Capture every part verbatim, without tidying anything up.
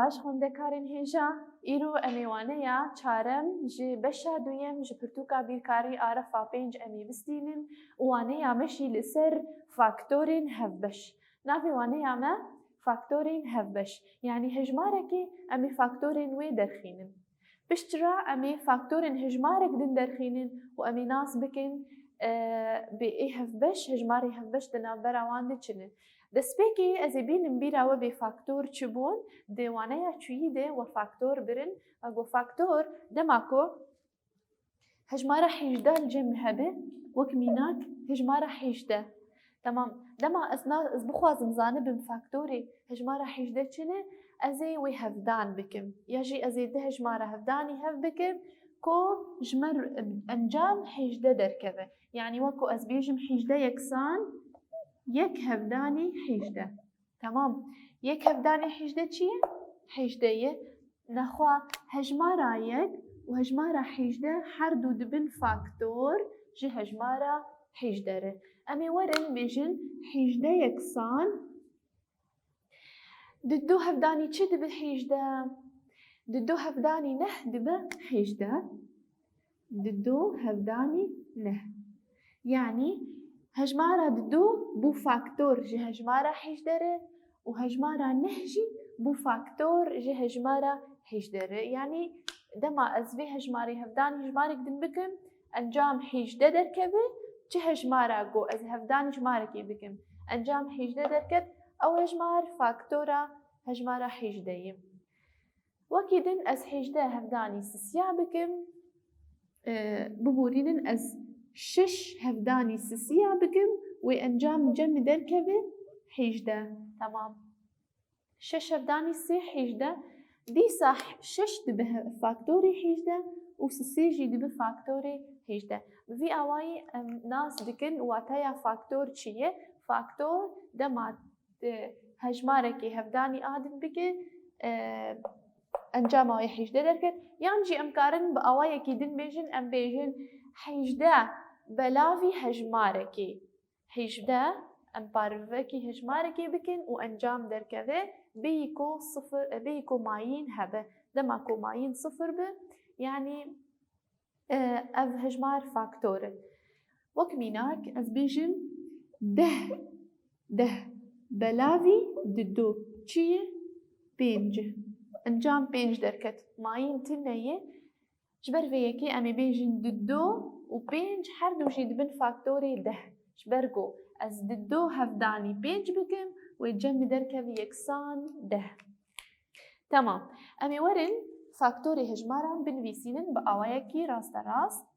Baş xwendekarên hêja, îro em ê waneya çarem ji beşa duyem ji pirtûka bîrkarî Arefa pênc em ê bistînin û waneya me jî li ser faktorên hevbeş. Navê waneya me faktorên hevbeş, yanî hejmarekê em ê faktorên wê derxînin. Piştre em ê faktorên hejmarek din derxînin û em ê nas bikin, e, bê ê hevbeş, hejmarê hevbeş di navbera wan de çi ne. Destpêkê ez ê bînim bîra we bê faktor çi bûn, di waneya çûyî de we faktor birin, me got faktor dema ku hejmara hêjdeh li cem hebe, wek mînak hejmara hêjdeh. Temam. Dema ez na-, ez bixwazim zanibim faktorê hejmara hêjdeh çi ne, ez ê wê hevdan bikim. Ya jî ez ê du hejmara hevdanî hev bikim ku ji me re encam hêjdeh derkeve. Yanî wek ku ez bêjim hêjdeh yeksan yek hevdanî hêjdeh. Temam. Yek hevdanî hêjdeh çi ye? Hêjdeh ye. Nexwe hejmara yek û hejmara hêjdeh her du dibin faktor ji hejmara hêjdeh re. Em ê werin bêjin hêjdeh yeksan. Di du hevdanî çi dibe hêjdeh? Di du hevdanî neh dibe hêjdeh. Di du hevdanî neh. Yanî hejmara di du bû faktor ji hejmara hêjdeh re û hejmara neh jî bû faktor ji hejmara hêjdeh re. Yanî dema ez vê hejmarê hevdanî hejmarek din bikim, encam hêjdeh derkeve, çi hejmara ku ez hevdanî hejmarekê bikim, encam hêjdeh derket, ew hejmar faktora hejmara hêjdeh ye. Wekî din ez hêjdeh hevdanî sisiya bikim, e, biborînin ez şeş hevdanî sisiya bikim, wê encam cem derkeve hêjdeh. Temam. Şeş hevdanî sê hêjdeh. Dîsa şeş dibe he-, faktorê hêjdeh û sisê jî dibe faktorê hêjdeh. Bi vî awayî em nas dikin wateya faktor çi ye? Faktor dema tu hejmarekî hevdanî a din bike, e, encama wê hêjdeh derket. Yan jî em karin bi awayekî din bêjin, em bêjin hêjdeh belavî hejmarekî. Hêjdeh, em parvekî hejmarekê bikin û encam derkeve, bêyî ku sifir, e, bêyî ku mayîn hebe. Dema ku mayîn sifir be, yanî, e, ev hejmar faktor e. Wek mînak, ez bêjim deh, deh belavî di du çi ye? Pênc. Encam pênc derket. Mayîn tune ye. Ji ber vê yekê em ê bêjin di du û pênc her du jî dibin faktorê deh. Ji ber ku ez di du hevdanî pênc bikim, wê cem min derkeve yeksan deh. Temam. Em ê werin faktorê hejmaran binivîsînin bi awayekî rasterast.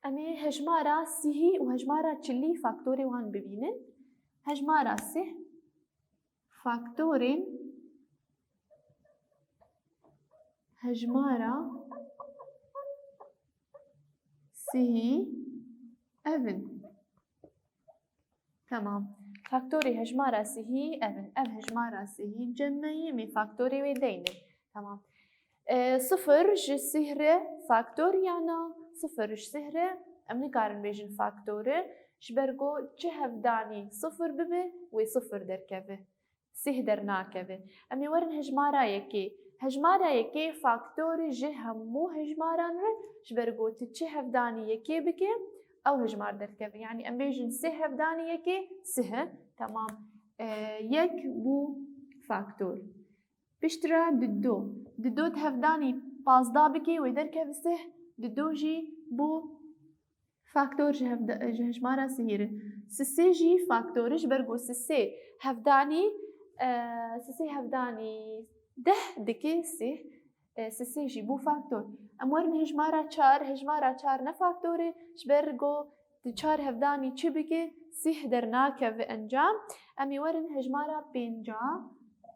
Em ê hejmara sihî û hejmara çilî faktorê wan bibînin. Hejmara sih faktorên hejmara sihî ev in. Temam. Faktorê hejmara sihî ev in. Ev hejmara sihî cem me ye, em ê faktorê wê deynin. Temam. E, sifir ji sih re faktor ya na? Sifir ji sih re em nikarin bêjin faktor e. Ji ber ku çi hevdanî sifir bibe, wê sifir derkeve. Sih dernakeve. Em ê werin hejmara yekê. Hejmara yekê faktor e ji hemû hejmaran re, ji ber ku tu çi hevdanî yekê bike, ew hejmar derdikeve. Yanî em bêjin sih hevdanî yekê sih e. Temam. E, yek bû faktor. Piştre di du. Di du di hevdanî pazdeh bike, wê derkeve sih. Di du jî bû faktor ji hevde-, ji hejmara sihî re. Sisê jî faktor e, ji ber ku sisê hevdanî, e, sisê hevdanî deh dike sih, e, sisê jî bû faktor. Em werin hejmara çar, hejmara çar ne faktor e, ji ber ku di çar hevdanî çi bike, sih dernakeve encam. Em ê werin hejmara pênca.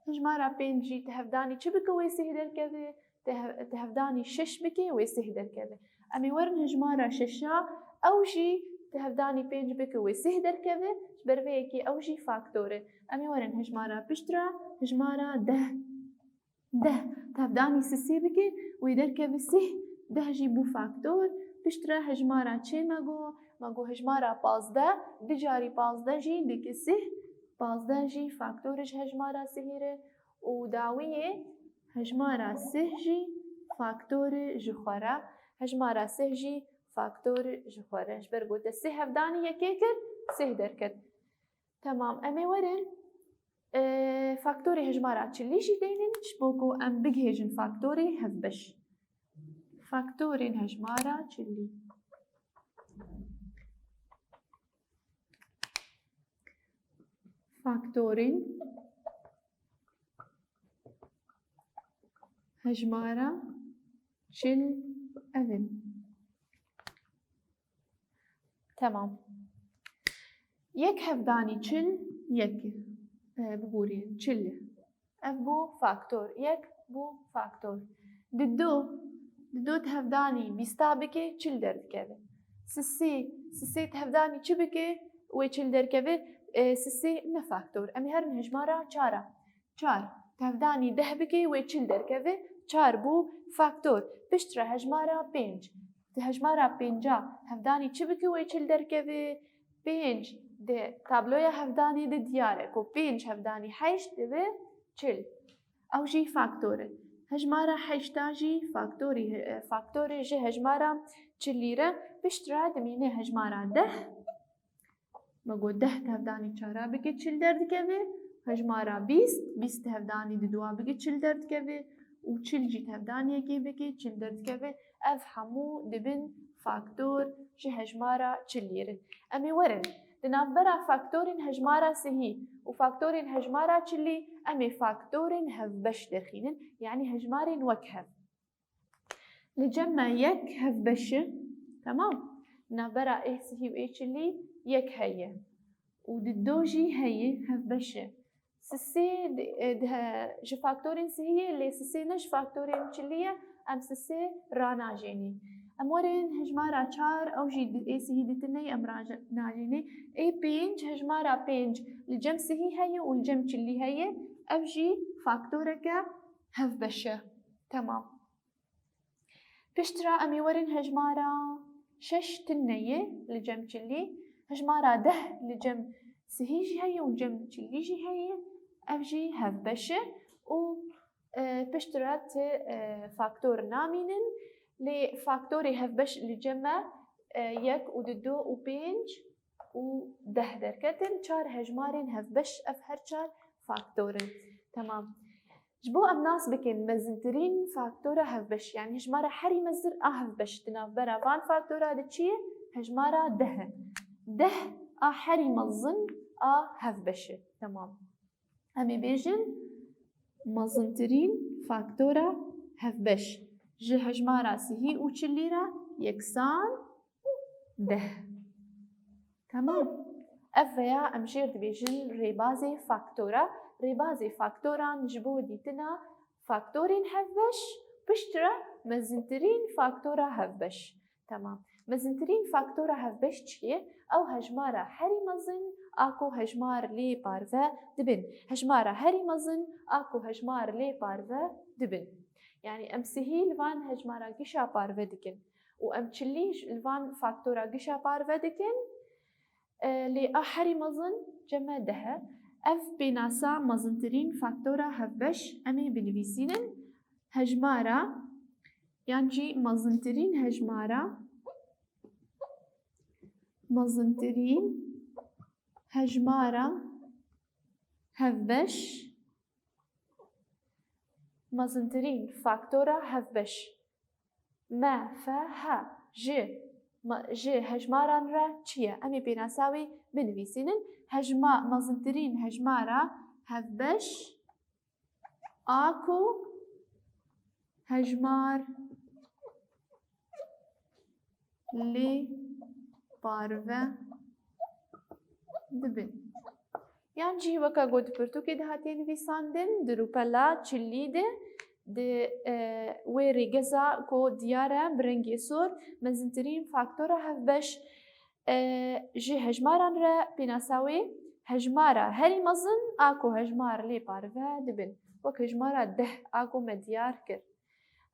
Hejmara pênc jî di hevdanî çi bike, wê sih derkeve. Te he-, te hevdanî şeş bike, wê sih derkeve. Em ê werin hejmara şeşa, ew jî te hevdanî pênc bike, wê sih derkeve, ji ber vê yekê ew jî faktor e. Em ê werin hejmara piştre, hejmara deh. Deh, te hevdanî sisê bike, wê derkeve sih, deh jî bû faktor. Piştre hejmara çê me got, me got hejmara pazdeh, du carî pazdeh jî dike sih, Pazdeh jî faktorê ji hejmara sihî re û dawiyê hejmara sih jî faktorê ji xwe re. Hejmara sih jî faktor ji xwe re. Ji ber ku te sih hevdanî yekê kir, sih derket. Temam, em ê werin, e, faktorê hejmara çilî jî deynin, ji bo ku em bigihêjin faktorê hevbeş. Faktorên hejmara çilî. Faktorên hejmara çil ev in. Temam. Yek hevdanî çil, yek, e, biborînin, çil. Ev bû faktor yek, bû faktor. Dido, dido di hevdanî bîsta bike, çil derdikeve. Sisê, sisê di hevdanî çi bike, wê çil derkeve, e, sisê ne faktor. Em ê herin hejmara çar a. Çar, di hevdanî deh bike, wê çil derkeve, çar bû faktor. Piştre hejmara pênc. Di hejmara pênca hevdanî çi bike, wê çil derkeve? Pênc di tabloya hevdanê de diyar e ku pênc hevdanî heşt dibe çil. Ew jî faktor e. Hejmara heşta jî faktorî, e, faktorê ji hejmara çilî re piştre dimîne hejmara deh. Me got deh di hevdanî çara bike çil derdikeve. Hejmara bîst, bîst di hevdanî didua bike çil derdikeve. Û çil jî di hevdanî yekê bike çil derdikeve. Ev hemû dibin faktor ji hejmara çilî re. Em ê werin, di navbera faktorên hejmara sihî û faktorên hejmara çilî em ê faktorên hevbeş derxînin, yanî hejmarên wek hev. Li cem me yek hevbeş e, temam. Navbera ê sihî û ê çilî yek heye. Û dido jî heye, hevbeş e. Sisê di, e, di he-, ji faktorên sihî ye, lê sisê ne ji faktorên çilî ye, em sisê ranajênî. Em werin hejmara çar, ew jî di, ê sihî di tine ye, em raje-, najênê. Ê pênc, hejmara pênc li cem sihî heye û li cem çilî heye, ev jî faktoreke hevbeş e. Temam. Piştre em ê werin hejmara şeş tine ye li cem çilî, hejmara deh li cem sihî jî heye û cem çilî jî heye. Ev jî hevbeş e û, e, piştre ti, e, faktor namînin. Lê faktorê hevbeş li cem me, e, yek û dido û pênc û deh derketin. Çar hejmarên hevbeş, ev her çar faktor in. Temam. Ji bo em nas bikin mezintirîn faktora hevbeş, yanî hejmara herî mezin a hevbeş di navbera van faktora de çi ye? Hejmara deh e. Deh a herî mezin a hevbeş e. Temam. Em ê bêjin mezintirîn faktora hevbeş ji hejmara sihî û çilî re yeksan deh. Temam. Ev veya em jêr dibêjin rêbazê faktora. Rêbazê faktoran ji bo dîtina faktorên hevbeş, piştre mezintirîn faktora hevbeş. Temam. Mezintirîn faktora hevbeş çi ye? Ew hejmara herî mezin a ku hejmar lê parve dibin. Hejmara herî mezin a ku hejmar lê parve dibin. Yanî em sihî li van hejmara gişa parve dikin. Û em çilî ji, li van faktora gişa parve dikin. E, lê a herî mezin cem me deh e. Ev pênasa mezintirîn faktora hevbeş em ê binivîsînin. Hejmara, yan jî mezintirîn hejmara, mezintirîn hejmara hevbeş, mezintirîn faktora hevbeş. M F H ji, ma-, ji hejmaran re çi ye? Em ê pênasa wî binivîsînin. Hejma-, mezintirîn hejmara hevbeş a ku hejmar lê parve dibin. Yan jî weke ku di pirtûkê de hatiye nivîsandin, di rûpela çilî de, di, e, wê rêgeza ku diyar e bi rengê sor, mezintirîn faktora hevbeş, e, ji hejmaran re pênasa wê, hejmara herî mezin a ku hejmar lê parve dibin, wek hejmara deh a ku me diyar kir.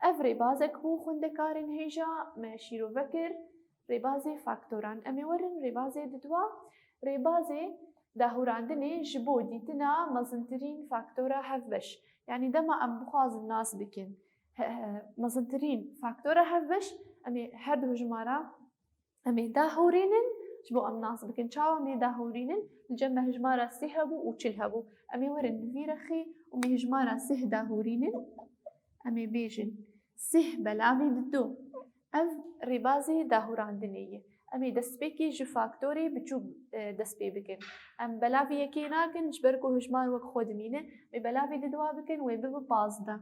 Ev rêbazek bû xwendekarên hêja me şîrove kir, rêbazê faktoran. Em ê werin rêbazê didwa. Rêbazê Dahûrandinê ji bo dîtina mezintirîn faktora hevbeş. Yanî dema em bixwazin nas bikin, he, he, mezintirîn faktora hevbeş, em ê her du hejmara em ê dahûrînin, ji bo em nas bikin. Çawa em ê dahûrînin? Li cem me hejmara sih hebû û çil hebû. Em ê werin li vî rexî û em ê hejmara sih dahûrînin. Em ê bêjin sih belavî dido. Ev rêbazê dahûrandinê ye. Em ê destpêkê ji faktorê biçûk, e, dest pê bikin. Em belavî yekê nakin, ji ber ku hejmar wek xwe dimîne. Em ê belavî didoa bikin, wê bibe pazdeh.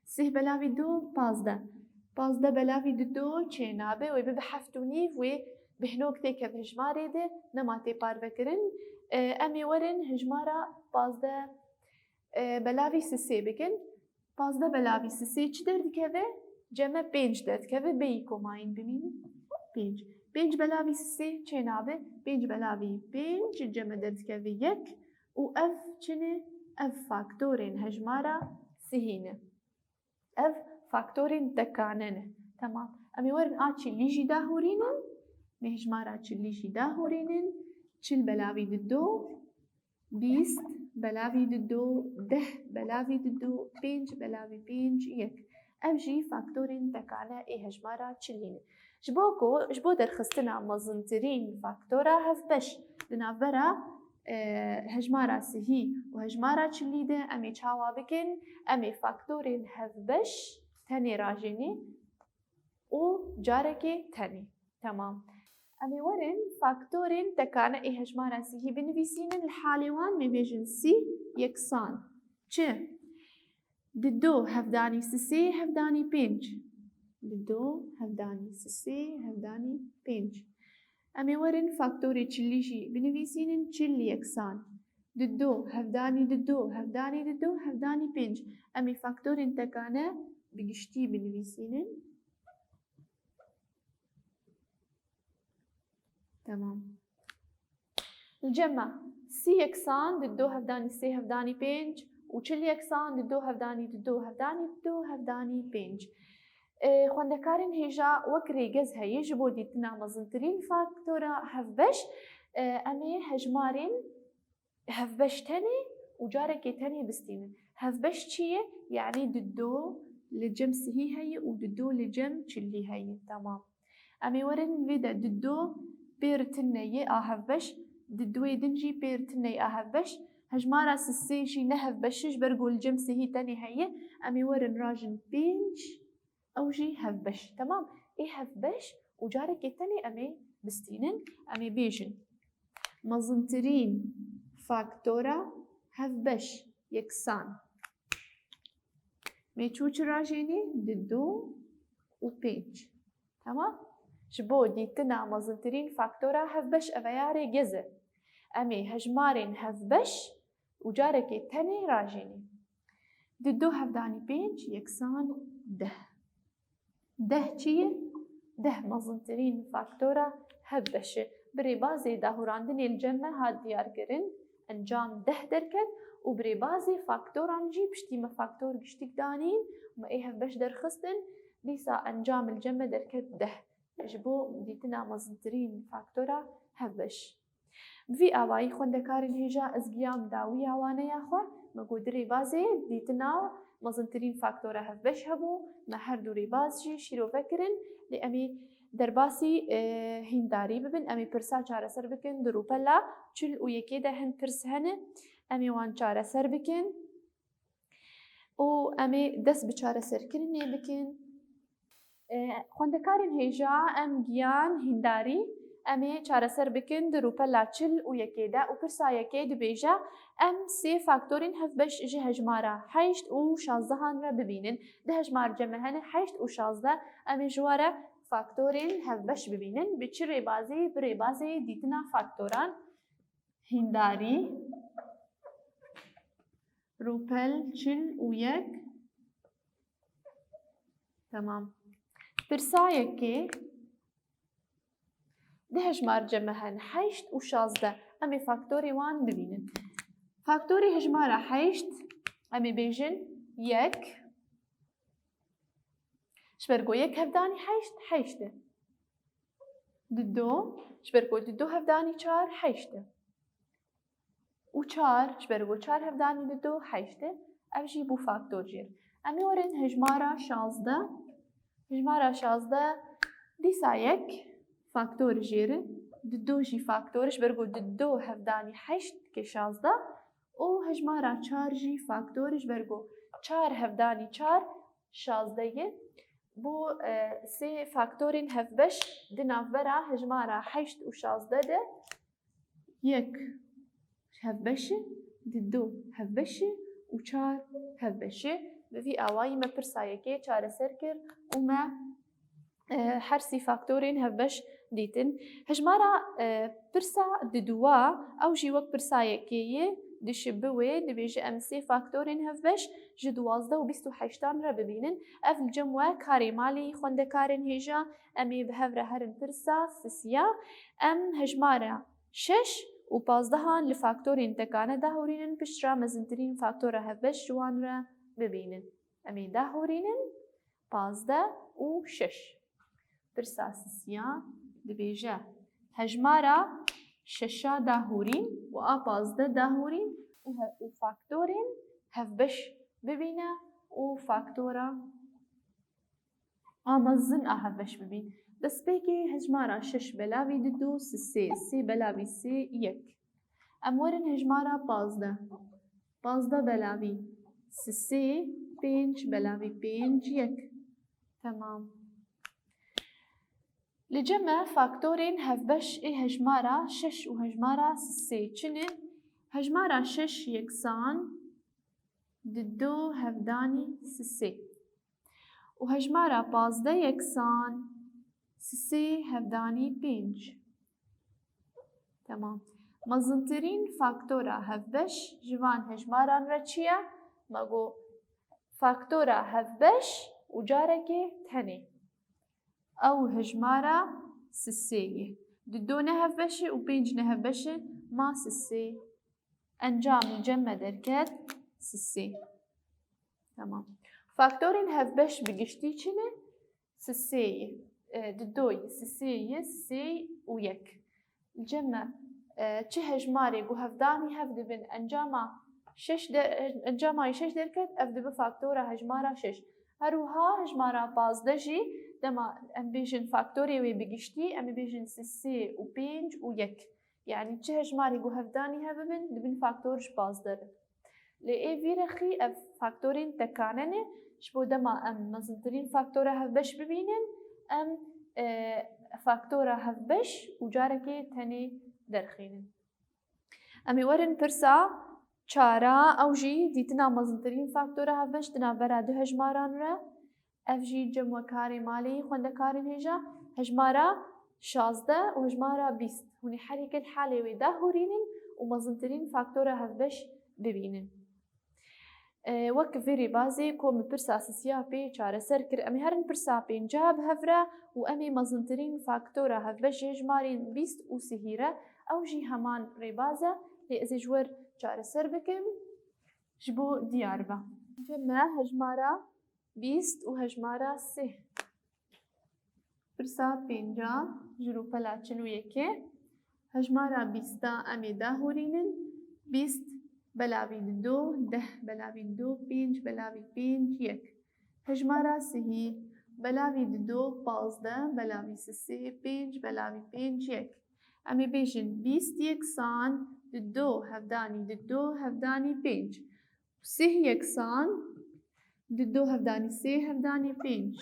Sih belavî du, pazdeh. Pazdeh belavî dido çênabe, wê bibe heft û nîv, wê bi hinok têkeve hejmarê de, nema tê parvekirin. E, em ê werin hejmara pazdeh, e, belavî sisê bikin. Pazdeh belavî sisê çi derdikeve? Ceme pênc derdikeve, bêyî komayîn bimînin. Pênc. Pênc belavî sisê çênabe, pênc belavî pênc ceme derdikeve yek. Û ev çi ne? Ev faktorên hejmara sihî ne. Ev faktorên tekane ne. Temam. Em ê werin a çilî jî dahûrînin. Em ê hejmara çilî jî dahûrînin. Çil belavî dido, bîst belavî dido, deh belavî dido, pênc belavî pênc, yek. Ev jî faktorên tekane ê hejmara çilî ne. Ji bo ku, ji bo derxistina mezintirîn faktora hevbeş di navbera, e, hejmara sihî û hejmara çilî de em ê çawa bikin? Em ê faktorên hevbeş tenê rajênê û carekê tenê. Temam. Em ê werin faktorên tekane ê hejmara sihî binivîsînin, li halê wan mê bêjin sî yeksan çi? Dido hevdanî sisê hevdanî pênc. Dido hevdanî sisê hevdanî pênc. Em ê werin faktorê çilî jî binivîsînin, çil yeksan. Dido hevdanî dido hevdanî dido hevdanî pênc. Em ê faktorên tekane bi giştî binivîsînin. Temam. Li cem me sî yeksan dido hevdanî sê hevdanî pênc û çil yeksan dido hevdanî dido hevdanî dido hevdanî pênc. E, xwendekarên hêja wek rêgez heye ji bo dîtina mezintirîn faktora hevbeş, e, em ê hejmarên hevbeş tenê û carekê tenê bistînin. Hevbeş çi ye? Yanî dido li cem sihî heye û dido li cem çilî heye. Temam. Em ê werin vê de dido pêr tine yê a hevbeş, didoyê din jî pêr tine yê a hevbeş. Hejmara sisê jî ne hevbeş e, ji ber ku li cem sihî tenê heye. Em ê werin rajin pênc, ew jî hevbeş. Temam. Ê hevbeş û carekê tenê em ê bistînin. Em ê bêjin mezintirîn faktora hevbeş yeksan. Mê çû çi rajênê? Dido û pênc. Tamam? Ji bo dîtina mezintirîn faktora hevbeş, ev ya rêgez e. Em ê hejmarên hevbeş û carekê tenê rajênê. Dido hevdanî pênc yeksan deh. Deh çi ye? Deh mezintirîn faktora hevbeş e. Bi rêbazê dahûrandinê li cem me hat diyarkirin, encam deh derket û bi rêbazê faktoran jî piştî me faktor giştîk danîn, me ê hevbeş derxistin, dîsa encam li cem me derket deh. Ji bo dîtina mezintirîn faktora hevbeş. Bi vî awayî xwendekarên hêja ez giyam dawiya waneya xwe, me got di rêbazê dîtina mezintirîn faktora hevbeş hebû, me her du rêbaz jî şîrove kirin, lê em ê derbasî, e, hîndarî bibin, em ê pirsa çareser bikin di rûpela çil û yekê de hin pirs hene, em ê wan çareser bikin û em ê dest bi çareserkirinê bikin. E, xwendekarên hêja em giyan hîndarî, em ê çareser bikin di rûpela çil û yekê de û pirsa yekê dibêje, em sê faktorên hevbeş ji hejmara heşt û şazdehan re bibînin. Di hejmar cem me hene heşt û şazdeh, em ê ji we re faktorên hevbeş bibînin. Bi çi rêbazî? Bi rêbazê dîtina faktoran. Hîndarî, rûpel çil û yek. Temam. Pirsa yekê, di hejmar cem me hene heşt û şazdeh. Em ê faktorê wan bibînin. Faktorê hejmara heşt, em ê bêjin yek. Ji ber ku yek hevdanî heşt, heşt e. Dido, ji ber ku dido hevdanî çar, heşt e. û çar, ji ber ku çar hevdanî dido heşt e, ev jî bû faktor jêr. Em ê werin hejmara şazdeh. Hejmara şazdeh dîsa yek faktor jêr e, dido jî faktor e, ji ber ku dido hevdanî heşt dike şazdeh û hejmara çar jî faktor e, ji ber ku çar hevdanî çar şazdeh ye. Bo, e, sê faktorên hevbeş di navbera hejmara heşt û şazdeh de yek hevbeş e, dido hevbeş e û çar hevbeş e. Bi vî awayî me pirsa yekê çareser kir û me, e, her sî faktorên hevbeş dîtin. Hejmara, e, pirsa diduwa, ew jî wek pirsa yekê ye, dişibi wê, dibêje em sê faktorên hevbeş ji duwazdeh û bîst û heştan re bibînin. Ev li cem we karê malê yî xwendekarên hêja, em ê bi hev re herin pirsa sisiya. Em hejmara şeş û pazdehan li faktorên tekane dahûrînin, piştre mezintirîn faktora hevbeş ji wan re bibînin. Em ê dahûrînin pazdeh û şeş. Pirsa sisiya dibêje hejmara şeşa dahûrîn û a pazdeh dahûrîn û he-, û faktorên hevbeş bibîne û faktora a mezin a hevbeş bibîn. Destpêkê hejmara şeş belavî dido sisê, sê belavî sê yek. Em werin hejmara pazdeh. Pazdeh belavî sisê, pênc belavî pênc yek. Temam. Li cem me faktorên hevbeş ê hejmara şeş û hejmara sisê çi ne? Hejmara şeş yeksan dido hevdanî sisê û hejmara pazdeh yeksan sisê hevdanî pênc. Temam. Mezintirîn faktora hevbeş ji van hejmaran re çi ye? Me got faktora hevbeş û carekê tenê. Ew hejmara sisê ye. Dido ne hevbeş e û pênc ne hevbeş e, ma sisê. Encamê cem me derket sisê. Tamam. Faktorên hevbeş bi giştî çi ne? Sisê ye, e, dido ye, sisê ye, sisê û yek. Cem me, e, çi hejmarê ku hevdanî hev dibin, encama şeş de-, encama şeş derket, ev dibe faktora hejmara şeş. Her wiha hejmara pazdeh jî, dema em bêjin faktorê wê bi giştî, em ê bêjin sisê û pênc û yek. Yanî çi hejmarê ku hevdanî hev bibin, dibin faktor ji pazdeh re. Lê ê vî rexî ev faktorên tekane ne, ji bo dema em mezintirîn faktora hevbeş bibînin, em, e, faktora hevbeş û carekê tenê derxînin. Em ê werin pirsa çara, ew jî dîtina mezintirîn faktora hevbeş di navbera du hejmaran re. Ev jî cem we karê malê yî xwendekarên hêja, hejmara şazdeh û hejmara bîst. Hûn ê her yekê li halê wê dahûrînin û mezintirîn faktora hevbeş bibînin. E, wek vê rêbazê ku min pirsa sisiya pê çareser kir, em ê herin pirsa pênca bi hev re û em ê mezintirîn faktora hevbeş ji hejmarên bîst û sihî re, ew jî heman rêbaz e, lê ez ê ji we re çareser bikim ji bo diyar be. Cem me hejmara bîst û hejmara sê. Pirsa pênca ji rûpela çil û yekê. Hejmara bîsta em ê dahûrînin. Bîst belavî dido, deh belavî dido, pênc belavî pênc, yek. Hejmara sihî belavî dido, pazdeh belavî sisê, pênc belavî pênc, yek. Em ê bêjin bîst yeksan dido hevdanî dido hevdanî pênc. Sih yeksan dido hevdanî sê hevdanî pênc.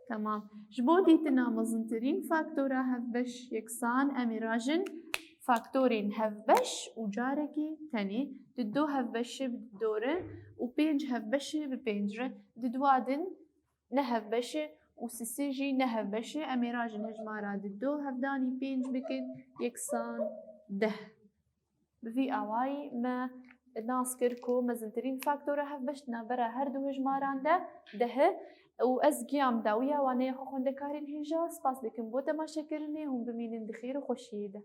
Tamam. Ji bo dîtina mezintirîn faktora hevbeş yeksan, em ê rajin faktorên hevbeş û carekî tenê. Dido hevbeşê bi dido re û pênc hevbeşê bi pênc re. Diduwa din ne hevbeşê û sisê jî ne hevbeşê. Em ê rajin hejmara dido hevdanî pênc bikin yeksan deh. Bi vî awayî me nas kir ku mezintirîn faktora hevbeş di navbera her du hejmaran de deh e û ez giyam dawiya waneya xwe xwendekarên hêja. Spas dikim bo temaşekirinê, hûn bimînin di xêr û xweşiyê de.